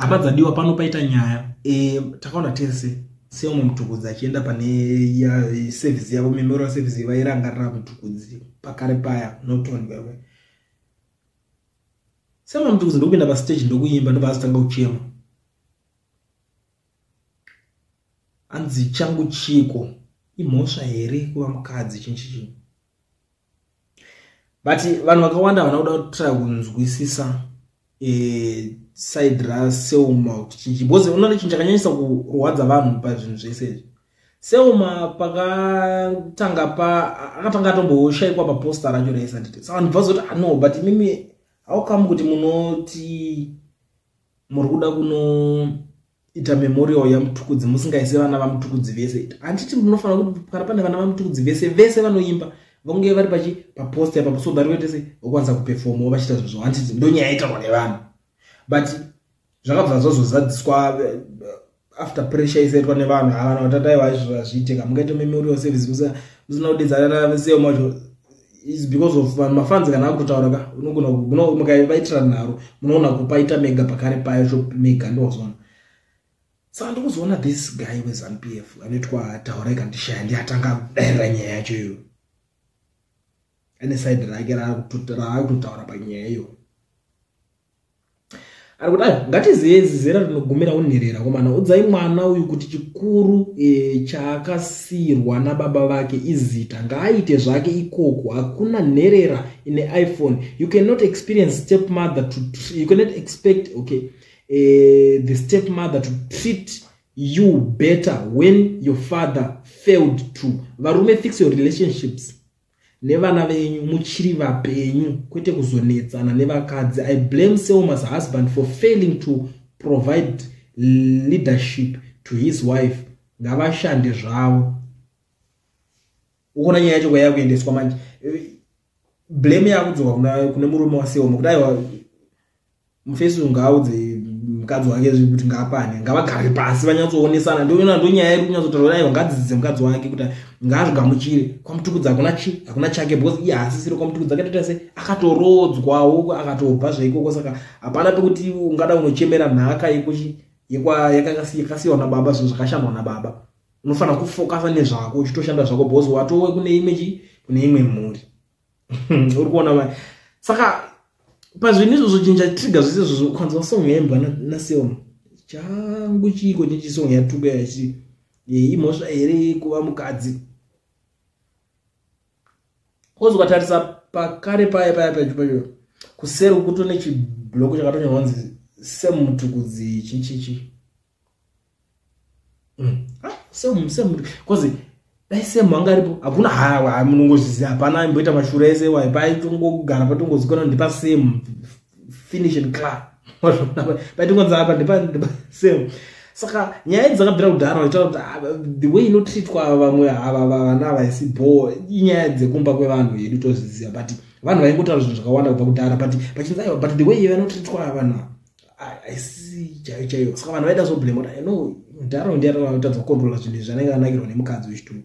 Hama dzadiwa pano paita nyaya. Takaona tese seumwe Mutukudzi achienda pane service yavo, memorial service vairangarira Mutukudzi pakare paya Norton kwekwe. Seumwe Mutukudzi ndokupinda pastage ndokuimba, ndobva azotanga kuchema. Anzi changu chiko, imhosva here kuva mukadzi chinchichi? But vanhu vakawanda havana kuda kutry kunzwisisa side raSelma kuti chinchi, because unoona chinhu chakanyanyisa kurwadza vanhu pazvinhu zvese izvi, Selma pakatanga pa akatanga atomboshaikwa paposter racho raisa nditi. Saka vanhu bvazoti, ah, no, but imimi how come kuti munoti muri kuda kunoita memorial yaMutukudzi musingaise vana vaMutukudzi vese? Handiti munofanira kuti kana pane vana vaMutukudzi vese vese vanoimba vange vari pachi paposter ipapo, so that voite vokwanisa kuperformawo vachiita zvinhu zvavo? Handiti ndo nyaya itaurwa nevanhu? But zvakabva zvazozadziswa after pressure isaitwa nevanhu. Havana vatataiwa izvo hazviiteka, mungaita memorial service musina kudedzana Selma wacho? Is because of vanhu mafans kana akutotaura ka, unogona mukavaitira nharo, munoona kupaita mega pakare payo mega ndozona. Saka ndikuzoona this guy weZANU PF anoitwa Taurai Kandishaya ndiye atanga kudairira nyaya yacho iyoyo. Ane side rake raari kutotaura panyaya iyoyo. Ari kuti ayo, ngatizive zera rinogumira unherera komana. Udzai mwana uyu kuti chikuru chaakasiyirwa nababa vake izita. Ngaaite zvake ikoko, hakuna nherera ine iPhone. You cannot experience step mother to, you cannot expect, okay, the step mother to treat you better when your father failed to. Varume, fix your relationships nevana venyu muchiri vapenyu, kwete kuzonetsana nevakadzi. I blame Selma's husband for failing to provide leadership to his wife. Ngavashande zvavo. Ukuona nyaya yacho kwayakuendeswa manje, blame yakudzoka kune murume waSelma kuti aiwa, mufesi ngaaudze mukadzi wake kuti ngaakwane, ngavagare pasi vanyatsoonesana. Ndoona ndonyaya iri kunyatsotaura, aiwa, ngadzidzise mukadzi wake kuti ngaazvigamuchire kwaMutukudzi hakuna chi, hakuna chake, because iye haasisiri kwaMutukudzi. Akatoita se akatorodzwawo, akatobva zveikoko, saka hapana pekuti ungada unochemera nhaka yekuchi yakasiyiwa nababa, zvinhu zvakashandwa nababa. Unofanira kufokasa nezvako uchitoshanda zvako, because watowe kune imwe chi, kune imwe mhuri. Uri kuona mai? Saka pazvinhu izvozvo, chinhu chatrigger zvese izvozvo, ukanzwa song yaimbwa naSelma, changu chiko, nechisong yatuka yachi imhosva here kuva mukadzi? Kozi ukatarisa pakare paya paya pacho pacho, kuseri kuto nechiblock chakatonyorwa kunzi Sam Mutukudzi chichichi. Ah, Sam, Sam, 'cause dai Sam anga aripo, hakuna hawa, munongozviziva, hapana aimboita mashura ese wai paitongogara patongozikana ndipa Sam, finish and clear. Paitongonzi apa ndipa Sam. Saka nyaya idzi dzakabvira kudhara, vaitaura kuti, ah, the way inotreatwa vamwe ava vana havaisi bho. Inyaya dzekumba kwevanhu yedu, tozviziva, but vanhu vaingotaura zvinhu zvakawanda kubva kudhara, but pachinzi aiwa, but the way vanotreatwa vanhu haisi chaiyo chaiyo. Saka vanhu vaida zoblame kuti no, mudhara ndiye atadza kucontrola zvinhu izvi, anenge anakirwa nemukadzi wechituru,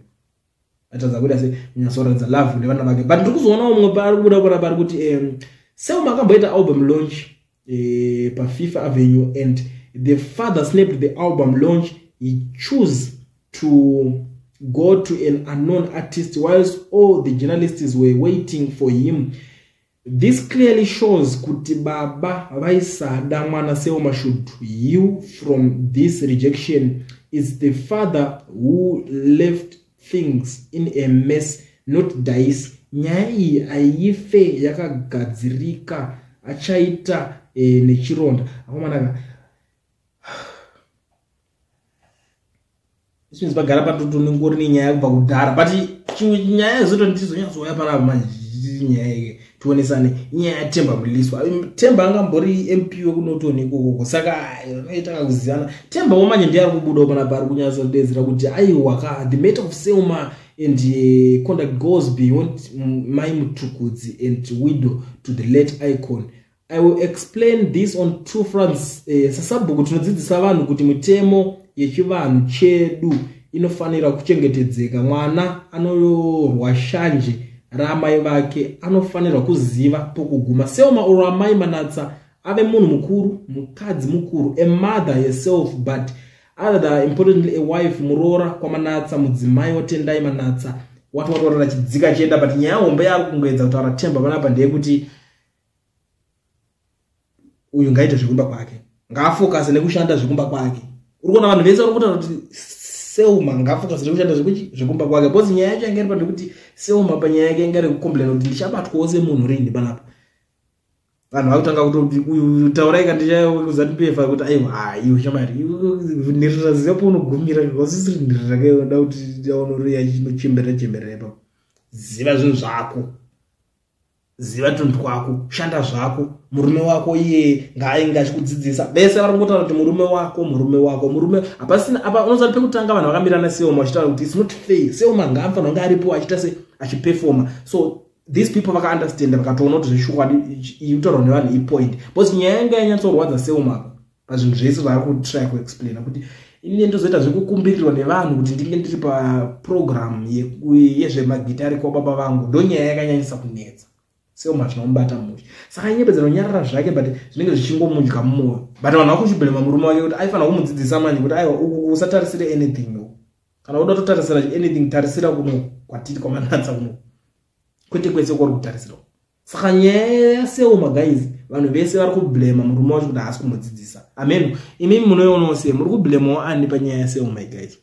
atadza kuita se kunyatsoratidza love kune vana vake. But ndiri kuzoonawo mumwe paari kubuda pona pari kuti Selma akamboita album launch paFifth Avenue and the father snapped the album launch. He choose to go to an unknown artist whilst all the journalists were waiting for him. This clearly shows kuti baba vaisada mwana. Selma should heal from this rejection. It's the father who left things in a mess, not Dice. Nyaya iyi haife yakagadzirika, achaita nechironda akomanaka. Chinzi pagara patotoningori nenyaya kubva kudhara, but chimwe nyaya yezoto ndizonyatsouya panapa manje, nyaya iyi tionesane, inyaya yaTemba Mliswa. Temba angambori MP wekuNorton ikokoko, saka anoita kakuzivana. Temba wo manje ndiye ari kubudawo panapa, ari kunyatsodedzera kuti aiwa ka, the matter of Selma and conduct goes beyond Mai Mutukudzi and widow to the late icon. I will explain this on two fronts. Sasabhuku tinodzidzisa vanhu kuti mitemo yechivanhu chedu inofanira kuchengetedzeka. Mwana anorwa shanje raamai vake anofanirwa kuziva pokuguma. Selma or amai Manatsa. Ave munhu mukuru, mukadzi mukuru, a mother herself, but other importantly a wife, muroora kwaManatsa, mudzimai waTendai Manatsa. Wati wataurira chidzika chienda, but nyaya hombe yaari kungoedza kutaura Temba panapa ndeyekuti uyu ngaite zvekumba kwake, ngaafokase nekushanda zvekumba kwake. Uri kuona vanhu vese vari kutaura kuti Selma ngaafokase nekushanda zvekumba kwake, because nyaya yacho yanga iri pandekuti Selma panyaya yake yanga iri kucomplaina kuti ndichabatwawo semunhu rini panapa. Vanhu vakutanga kutoti uyu taurai kandichakuZANU PF kuti aiwa, haiwe shamari, nherera ziva paunogumira, wasisiri nherera kaida kuti aonoriya chinochemberera chemberera ipapo. Ziva zvinhu zvako, ziva tunhu twako, shanda zvako. Murume wako iye ngaainge achikudzidzisa. Vese vari kungotaura kuti murume wako, murume wako, murume hapasina apa. Unoziva pekutanga vanhu vakamira naSelma vachitaura kuti it's not fair, Selma ngaafanira kunge aripo achiita se achiperforma. So these people vakaunderstanda, vakatoona kuti zveshukwadi itaurwa nevanhu ipoint, because nyaya yanga yanyatsorwadza Selma apa pazvinhu zvese zvaari kutry kuexplaina kuti inini ndozoita zvekukumbirirwa nevanhu kuti ndinge ndiri paprogram yezvemagitari kwababa vangu. Ndo nyaya yakanyanyisa kunetsa Selma, zvinomubata mushe. Saka anyepedzera kunyarara zvake, but zvinenge zvichingomudya mumwoyo. But vanhu vakuchiblema murume wake kuti aifanira kumudzidzisa manje kuti aiwa, uku usatarisire anything, no, kana uda kutotarisira anything, tarisira kuno kwatiri kwaManatsa kuno, kwete kwese kwauri kutarisira. Saka nyaya yaSelma, guys, vanhu vese vari kublema murume wacho kuti haasi kumudzidzisa. Ameno imimi munoionawo sei? Muri kublemawo ani panyaya yaSelma, guys?